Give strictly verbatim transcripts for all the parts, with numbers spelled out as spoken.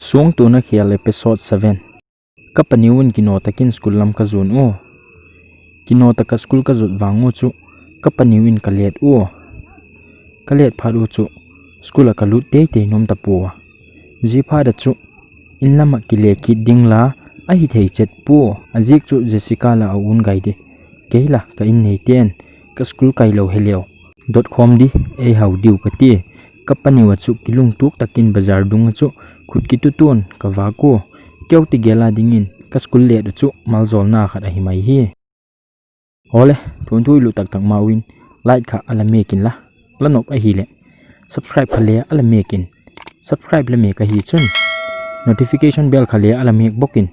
Suangtuna Khel episode seven. Ka paniu in kino takin school lam ka jon u. Kino taka school ka jot vang u chu ka paniu in ka let u. Ka let phat u chu school a ka lut teitei nom tapou a. Jeh phat a chu in lam a kile kit ding la ahi thei chet pou. Ajeh chu Jessica la a un gai di. Kei la ka in nei ten ka school kai lou heleu. Dot khom di, ei hau diu ka ti. Ka paniu a chu kilungtuak takin bazar dung a chu khut kitutun ka vak u. Keu ti gel a dingin ka school let u chu maljolna khat ahi mai hi. Ole, thunthu i lut taktak ma uvin, like kha a la mek in la, la nop ahile. Subscribe kha le a la mek in. Subscribe la mek ahi chun notification bell kha le a la mek bok in.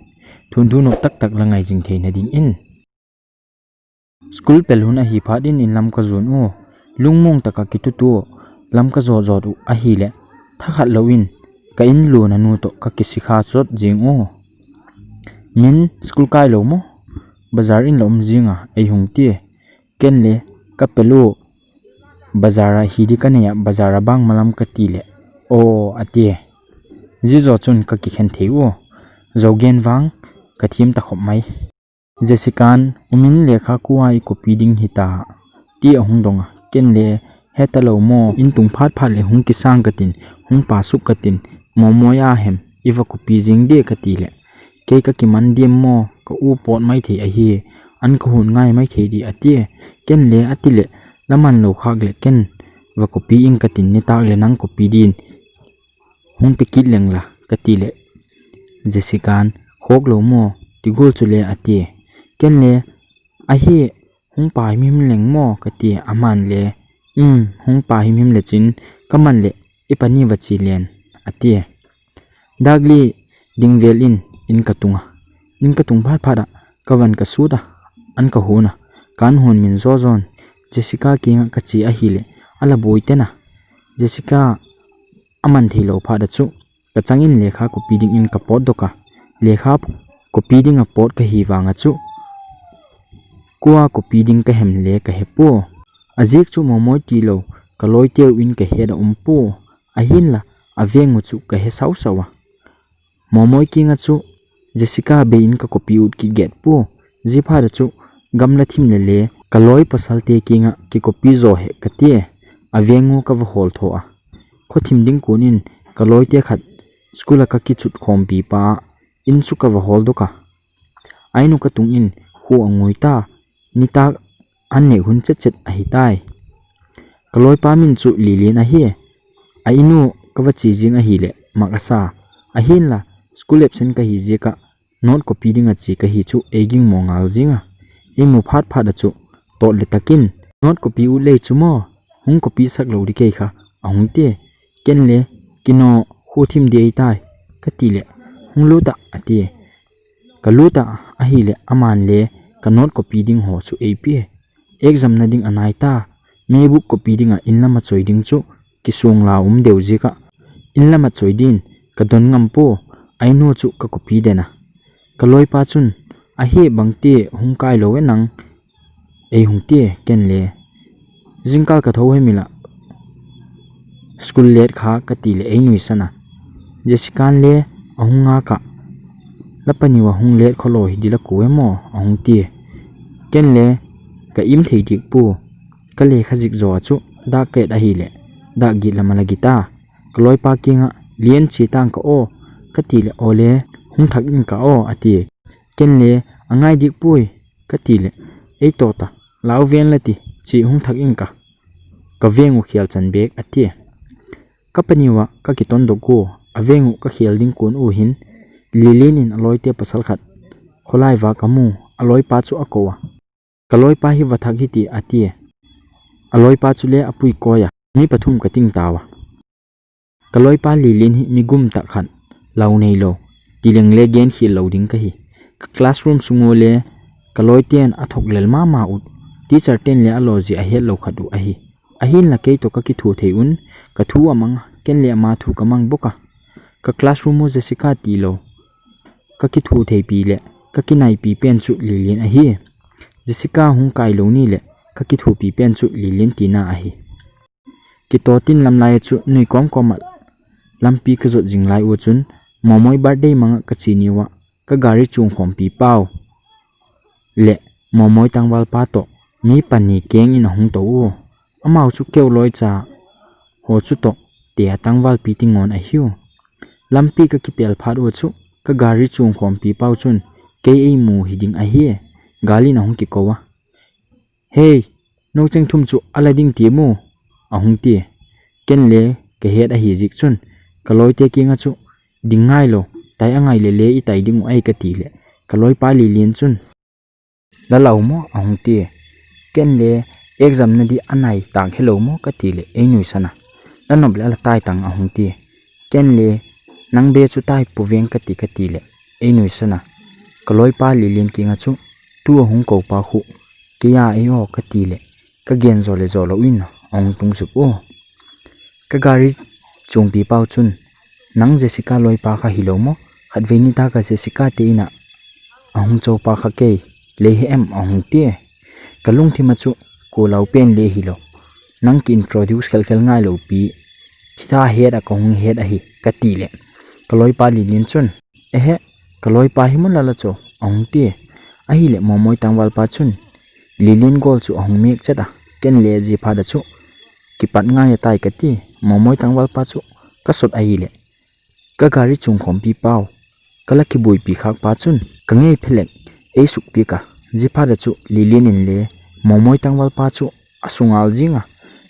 Thunthu nop taktak la ngai jing theina dingin. School pel hun ahi phat in in lam ka jon u, lungmong taka kitutu lam ka jot jot u ahile, thakhat lou in ka in lona nu toh ka kisikha chot jing u. Min school kai lou mo, bazar in la um jing a, ei hung ti. Ken le ka pel u, bazar a hi di ka nei a, bazar a bang malam ka ti le, o, a ti. Jeh joh chun ka kikhen thei u, jou gen vang ka thim ta khop mai. Jessica'n, umin lekha kua i copy ding hita, ti a hung dong a, ken le, heta lou mo, in tung phat phat le hung kisang ka tin, hung pa suk ka tin, momoi a hem, i va copy jing di ka ti le, kei ka kiman diam mo, ka u pot mai thei ahi, an ka hun ngai mai thei di a ti, ken le a ti le, la man lou khak le ken, va copy ing ka tin nitak le nang copy din, hung pe kit leng la, ka ti le. Jessica'n, khok lou mo, ti gul chu le a ti. Ken le, ahi, hung pa him him leng mo, ka ti, aman le, um, hung pa him him le chin, ka man le, i pa ni va chi len, a ti. Dak li ding vel in, in ka tung a. In ka tung phat phat a, ka van ka sut a, an ka hun a, kan hun min jo jon, Jessica kinga ka chi ahile, a la boi ten a. Jessica a man thei lou phat a chu, ka chang in lekha copy ding in ka pot dok a, lekha copy ding a pot ka hi vang a chu, kua copy ding ka hem le ka he pou. Ajeh chu momoi ti lou, ka loi teu in ka het a um pou, ahin la, a veng u chu ka he sau sau a. Momoi kinga chu, Jessica bei in ka copy ut kit get pou, jeh phat a chu, gamla thim le le, ka loi pasal te kinga ki copy jo he ka ti, a veng u ka va hol tho a. Kho thim ding kun in, ka loi te khat, school a ka kichut khom pi pa, in chu ka va hol dok a. Ainu ka tung in, khu a ngui ta, nitak an nei hun chet chet ahi tai. Ka loi pa min chu Lilin ahi, a inu ka va chi jing ahile, mak a sa, ahin la, school absent ka hi jeh a, note copy ding a chi ka hi chu ei ging mo ngal jing a, ei mu phat phat a chu, tot le takin, note copy u le chu mo, hung copy sak lou di kei kha, a hung ti, ken le, kino, khu thim di ei tai, ka ti le, hung lut a, a ti. Ka lut a, ahile, aman le, ka note copy ding ho chu ei pi. Exam na ding a nai ta, mi book copy ding a in lam a choi ding chu, kisung la um deu jeh a. In lam a choi din, ka don ngam pou, ainu chu ka copy den a. Ka loi pa chun, ahi bang ti hung kai lou e nang, ei hung ti ken le. Jingkal ka tho he mi la. School let kha ka ti le ei nuisan a. Jessica'n le a hung nga ka. La paniu a hung let kho lou hi di la ku e mo a hung ti. Ken le ka im thei dik pou. Ka lekha jik jo a chu dak ket ahile. Dak git lam a la git a. Ka loi pa kinga lien chi tang ka o. Ka ti le o le hung thak in ka o a ti. Ken le a ngai dik pui ka ti le. Ei to ta. Lau ven la ti, chi hung thak in ka. Ka veng u khel chan bek a ti. Ka paniu a ka kiton dok u, a veng u ka khel ding kun u hin, Lilin in a loi te pasal khat. Kholai va ka mu, a loi pa chu a ko a. Ka loi pa hi va thak hi ti a ti. A loi pa chu le a pui koi a, mi pathum ka ting tau a. Ka loi pa Lilin hi mi gum tak khat, lau nei lou, ti leng le gen khel lou ding ka hi. Ka classroom sung u le, ka loi ten a thok lel mama ut, teacher ten le a lo ji a het lou khat u ahi. Ahin la kei to ka kithu thei un, ka thu a mang, ken le ama thu ka mang bok a. Ka classroom u Jessica ti lou, ka kithu thei pi le, ka kinai pi pen chu Lilin ahi. Jessica hung kai lou ni le, ka kithu pi pen chu Lilin tina ahi. Kitotin lamlai chu nui kom kom a lampi ka jot jing lai u chun Momoi birthday manga kache niuva, ka gari chungkhompi pau le Momoi tangval pa toh mi pani keng in ahung tou u. Amau chu keu loicha ho chu toh te a tangval pi tingon ahiu. Lampi kakipel phat u chu ka gari chungkhompi pau chun kei eimu hiding ahi, galin ahung kikou a. Hei, nocheng thum chu ala ding ti mu, ahung ti. Ken le kahet ahi jeh chun, ka loite kinga chu, ding ngailou, tai angai le le itai ding u ai kati le, ka loipa Lilin chun, la lau mo, ahung ti. Ken le, exam nadi anai tang helou mo, kati le, einuisan a. La nop le ala tai tang, ahung ti. Ken le, nang be chu tai puveng kati, kati le, einuisan a. Ka loipa Lilin kinga chu, tu ahung kou pa khu, kei a ei o kati le, ka gen jo le jo lou in, ahung tung sup u. Ka gari chungpi pau chun, nang Jessica loipa kha hilou mo, khatvei nita ka Jessica te ina, ahung chou pa kha kei, lei he em ahung ti. Ka lungthim a chu, ko lau pen le hilou. Nang ki introduce khel khel ngailou pi, thitha het a kahung het ahi, kati le. Ka loipa Lilin chun, ehe, ka loipa hi mun lala chu, ahung ti. Ahile Momoi tangval pa chun, Lilin gol chu ahung mek chet a, ken le ji phat a chu, kipat ngai atai kati, Momoi tangval pa chu, kasot ahile. Ka gari chungkhompi pau, ka la kibuipi khak pa chun, ka ngei phelek, ei sukpi ka, ji phat a chu, Lilin in le, Momoi tangval pa chu, asungal jinga,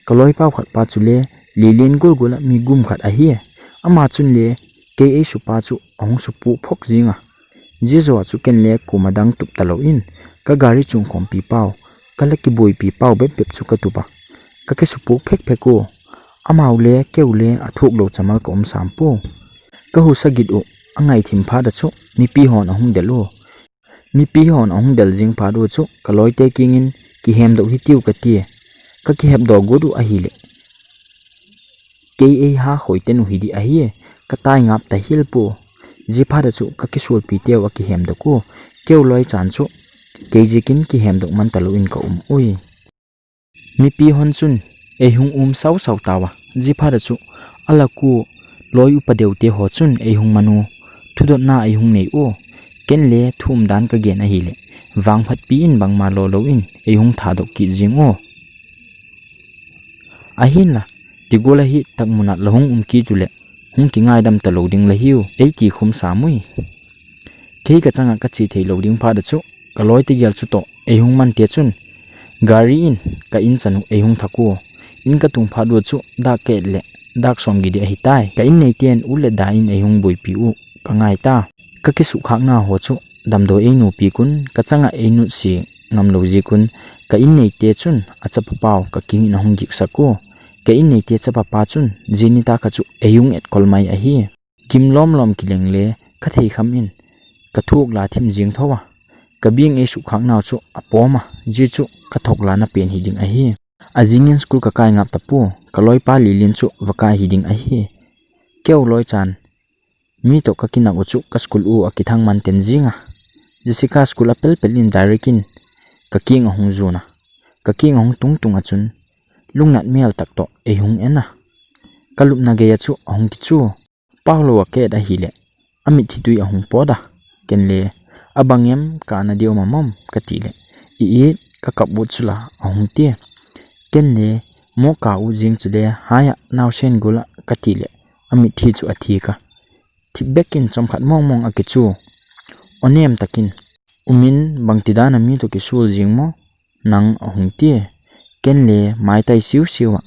ka loipa khat pa chu le, Lilin gul gul a mi gum khat ahi, ama chun le, kei ei supa chu, ahung supu phok jinga. Ji jo a chu ken le kuma dang tup talou in, ka gari chungkhompi pau, ka la kibuipi pau bep bep chu ka tup a. Ka kisupu phek phek u, amau le keu le athuk lou chamal ka um sam pu. Ka husa git u, angai thim phat a chu, mipi hon ahung del u. Mipi hon ahung del jing phat u chu, ka loite kingin, kihem dou hi tiu kati. Ka kihep dou gut u ahile. Kei ei ha khoi tenu hidi ahi, ka tai ngap ta hil pu. Ji phat a chu ka kisulpi teu a kihem dou ku. Keu loi chan chu, kei jikin kihem dou man talou in ka um ui. Mipi hon chun, ei hung um sau sau tawa. Ji phat a chu, ala ku loi upa deu te ho chun, ei hung manu. Thudotna ei hung nei u. Ken le thum dan ka gen ahile. Vangphat pi in bangma lo lo in, ei hung tha dou ki jing u. Ahinla, tigol a hi takmuna la hung um kit u le, hung kingaidam talou ding la hiu, ei ti khum sam ui. Kei ka changa ka chi thei lou ding phat a chu, ka loite gel chu toh, ei hung man te chun, gari in, ka in chan u ei hung thak u, in ka tung phat u chu, dak ka et le, dak som gidi ahi tai, ka in nei ten u le da in ei hung buipi u, ka ngai ta. Ka kisukhakna ho chu, damdoi ei nupi kun, ka changa ei nutsi ngam lou ji kun, ka in nei te chun, a chapa pau, ka king in a hung gik sak u. Ka in nei te chapa pa chun, ji ni ta ka chu, ei hung et kol mai ahi. Gim lom lom kileng le, ka thei kham in, ka thuk la thim jing tho a. Ka bing ei sukhakna chu, a pom a, ji chu, ka thok la na pen hi ding ahi. A jingin school ka kai ngap ta pu, ka loipa Lilin chu, va kai hi ding ahi. Keu loi chan, mi toh ka kinak u chu ka school u a kithang man ten jinga. Jessica school a pel pel in direct in ka king a hung jun a. Ka king a hung tung tung a chun lungnat mel tak toh ei hung en a. Ka lupna gei a chu a hung kichu. Pau lou a ka et ahile. A mithi tui a hung pot a. Ken le a bang em ka na diu mamom ka ti le. I i ka kap u chu la a hung ti. Ken le mo ka u jing chu le haya nau sen gula ka ti le. A mithi chu a thi ka. Thip bekin chomkhat mong mong a kichu. O nem takin. Umin bangti dan a mi toh kisul jing mo? Nang a hung ti. Ken le maitai siu siu a.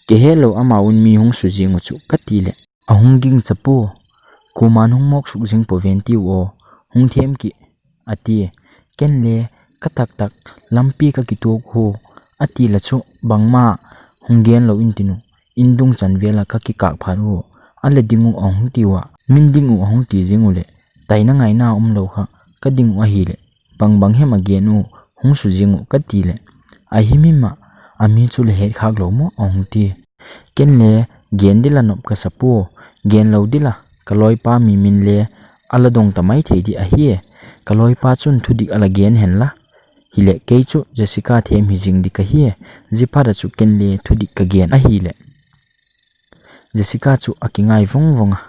Kihe lou ama un mi hung su jing u chu ka ti le. A hung ging chapu. Kuman hung mok suk jing po ven ti u o. Hung them ki. A ti. Ken le ka tak tak lampi ka kituak hu. A ti la chu bangma hung gen lou in tinu. In dung chan vela ka kikak phat u. A le ding u a hung ti u a. Min ding u a hung ti jing u le. Taina ngaina um lou kha. Ka ding u ahile. Bang bang hem a gen u. Hung su jing u ka ti le. A hi mi ma. A mi chu le het khak lou mo a hung ti. Ken le gen dila nop ka sapu. Gen lou dila. Ka loipa mi min le. A la dong ta mai thei di ahi. Ka loipa chun thudik a la gen hen la. Hile kei chu Jessica them hi jing di ka hi, ji phat a chu ken le thudik ka gen ahile. Jessica chu a kingai vong vong a.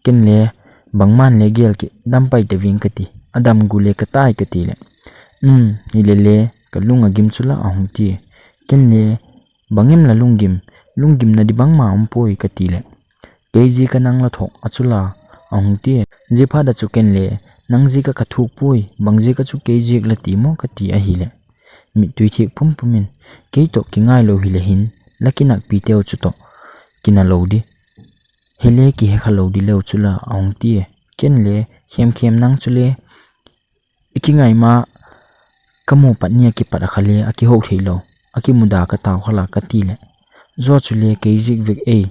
Ken le Bangman le gel kidam pai taving kati, adam gu le katai kati le. Um, hile le, kalung agim chu la ahung ti. Ken le, bang em la lunggim, lunggimna di bangma um poi kati le. Kei jik a nang la thok a chu la ahung ti. Jiphat a chu ken le, nang jik a kathuk poi, bang jik a chu kei jik la ti mo kati ahile. Mittui thik pum pum in, kei toh kingai lou hile hin, la kinakpi teu chu toh, kina lou di. Hile kihe kha lou di leu chu la ahung ti. Ken le, khem khem nang chu le, i kingai ma, kamu pat ni a kipat a kha le, akihou thei lou, akimuda katao kha la kati le. Jo chu le kei jik vek ei,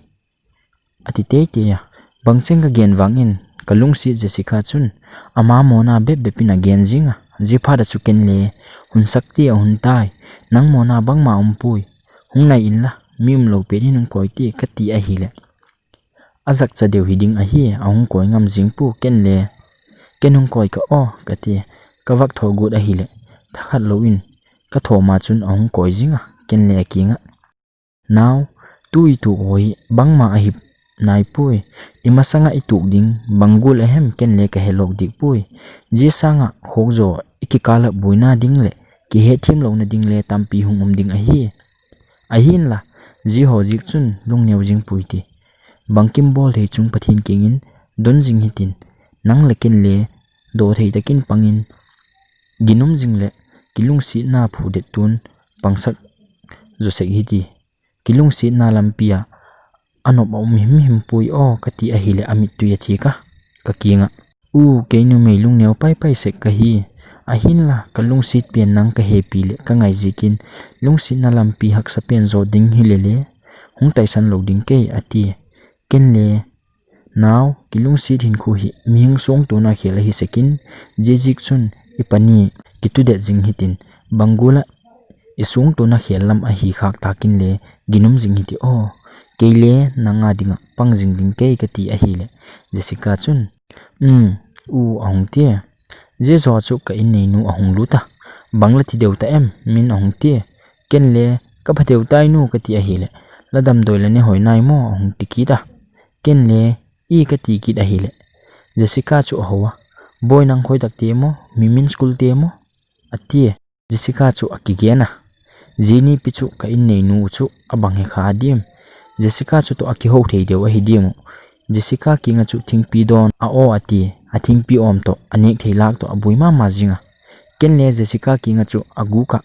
ati teitei a. Bang cheng kagen vang in, kalungset Jessica chun, ama mona bep bep in agen jing a. Jiphat a chu ken le, hun sak ti ahung tai, nang mona bangma um poi. Hung nai in la, mi um lou pet hin hung koi ti kati ahile. Ajak cha deu hi ding ahi, ahung koi ngam jing pu ken le. Ken hung koi ka o, kati, kavak tho got ahile. Thakhat lou in, katho ma chun ahung koi jing a, ken le akinga. Nao, tu i tuk ho hi, bangma ahi nai poi, i masanga i tuk ding, bang gul ahem ken le kahe lou dik poi. Ji sanga khok jo, i kikal a buina ding le, kihe thim louna ding le tampi hung um ding ahi. Ahin la, ji ho jik chun lungneo jing poi ti. Bangkim bol thei chung Pathen kingin don jing hitin, nang le ken le do thei takin pangin, ginum jing le kilungsetna phudet tun pangsak jo sek hiti. Kilungsetna lampi a anop a um him him poi o kati ahile amittui athik a, kakinga. U, kei numei lungneo pai pai sek kahi. Ahin la, kalungset pen nang kahepi le kangai jikin, lungsetna lampi haksa pen jo ding hile le, hung taisan lou ding kei ati. Ken le, nao, kilungset hinkho hi, mihing songtona khel ahi sekin, ji jik chun, i pani, kitudet jing hitin, bang gul a, i songtona khel lam ahi khak takin le, ginum jing hiti o, kei le, nanga dinga, pang jing ding kei kati ahile, Jessica chun, um, u ahung ti. Ji jo chu ka inneinu ahung lut a, bang la ti deu ta em, min ahung ti. Ken le, ka pha deu tai nu kati ahile, la damdoi la ne hoi nai mo ahung ti kit a. Ken le, i kati kit ahile. Jessica chu ahou a, boi nang khoi tak te mo, mi min school te mo, ati. Jessica chu akigen a. Jini pi chu ka inneinu chu abang he kha adim. Jessica chu toh akihou thei deu ahi dimu. Jessica kinga chu thingpi don a o ati, a thingpi om toh, anek thei lak toh, abui mama jinga. Ken le Jessica kinga chu agu ka.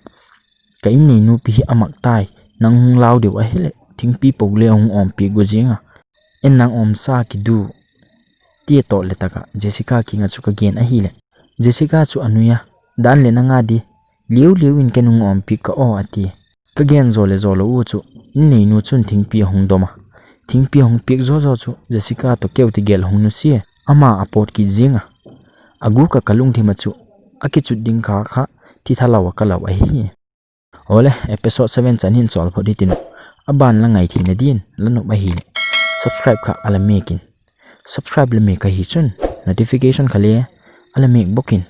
Ka inneinu pi hi amak tai, nang hung lau deu ahile, thingpi po le hung om pi gu jinga. En nang om sa kidu, ti toh le taka, Jessica kinga chu kagen ahile. Jessica chu anui a, dan le nanga di, liu liu in ken hung om pi ka o ati. Kagen jo le jo lou u chu, inneinu chun thingpi ahung dom a. Thingpi ahung piak jo jo chu, Jessica toh keu ti gel ahung nusia, ama apot kit jinga. Agu ka kalungthim a chu, akichut ding kha kha, thi tha lou a ka lou ahi. Ole, episode seven chan hin chol phot hitin. Aban la ngai thei na din, la nop ahile. Subscribe kha ala mekin. Subscribe la mek ahi chun, notification kha le, ala mek bokin.